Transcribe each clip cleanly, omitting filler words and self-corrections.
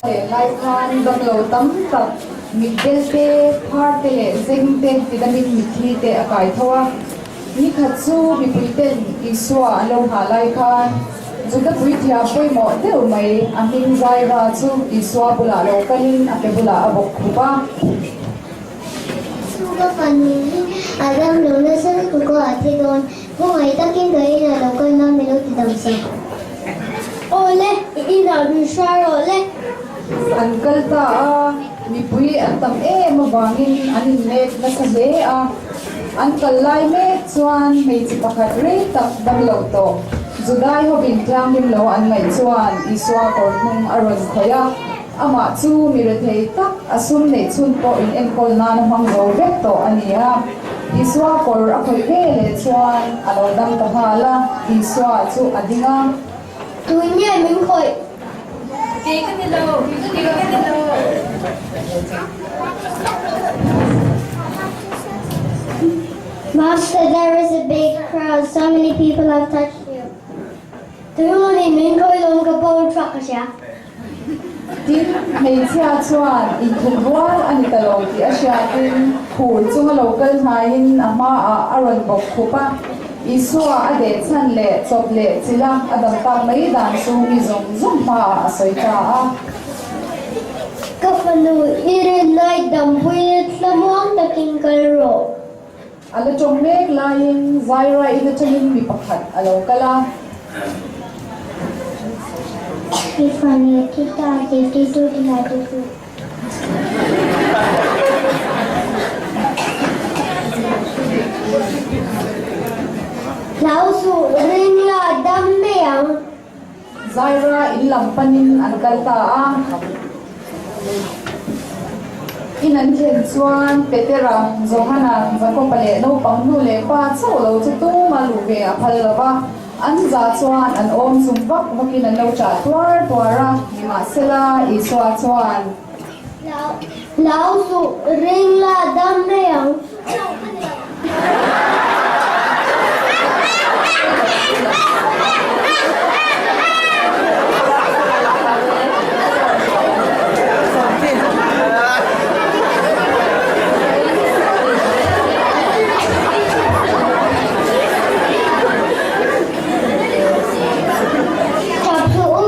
Len lai khan damlo tam tak mitdel te, phar te leh zeng te tidamin mitthi te a kai tho a. Ni khat chu mipui ten Isua an lo nghah lai khan Juda puithiam pawimawh deuh mai a hming Zaira chu Isua bulah lo kalin a ke bulah a bawk khup a. Chu ka fanu hi a dam lo nasa lutuk a, a thi dawn. Khawngaih takin ka inah lo kal nan min lo ti dam sak. Aw le, i inah min hruai rawh le. An kal ta a, mipui an tam em avangin an innek nasa hle a. An kal lai mek chuan hmeichhe pakhat rei tak dam loh tawh Judai hovin tlanghlim lo an ngaih chuan Isua kawr hnung a rawn khawih a. Amah chu mi rethei tak a sum neih chhun pawh in enkawl nan a hmang zo vek tawh a ni a. Isua kawr a khawih ve leh chuan a lo dam ta nghal a, Isua chu a ding a. Tui nge min khawih? Kei ka ni lo, kei ka ni lo. Master, there is a big crowd, so many people have touched you. Tui ni min khawih lawm ka pawn chhuak ka hria. Tin, hmeichhia chuan inthup rual a ni ta lo tih a hriatin khur chunga lo kal hnaiin a hmaah a rawn bawk khup a. Isua a deh chhan leh chawp leh chilh a, a dam tak mai dan chu mi zawng zawng hmaah a sawi ta a. Ka fanu, i rinna i dampuina thlamuang takin kal rawh. A la tawng mek laiin Zaira in atangin mi pakhat a lo kal a. I fanu thi ta ti ti tu ti hai tu su. Hlau suh, ring la dam mai ang. Zaira in lam panin an kal ta a. In an thlen chuan Petera, Johana, Jakoba leh naupang nu leh pa chauh lo chu tuma luh ve a phal lo va. An za chuan an awm chung vak vakin an lo chah tuar tuar a, nimahsela Isua chuan. Hlau suh, ring la dam mai ang. Tap suh u.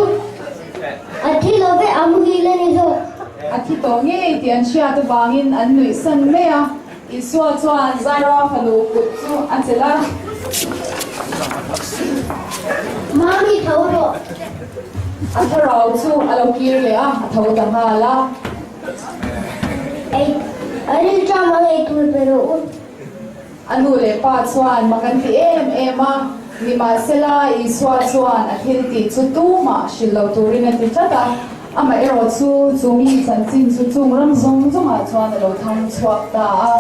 A thi lo ve, a muhil a ni zawk. A thi tawh ngei tih an hriat avangin an nuih san mai a. Isua chuan Zaira fanu kut chu a chelh a. Mami tho rawh. A thlarau chu a lo kir leh a, a tho ta nghal a. Ei, a rilṭam a ngei tur pe rawh u. A nu leh pa chuan mak an ti em em a, nimahsela Isua chuan a thil tih chu tumah hrilh lo turin a ti tlat a, amaherawh chu chu mi chanchin chu chung ram zawng zawngah chuan a lo thang chhuak ta a.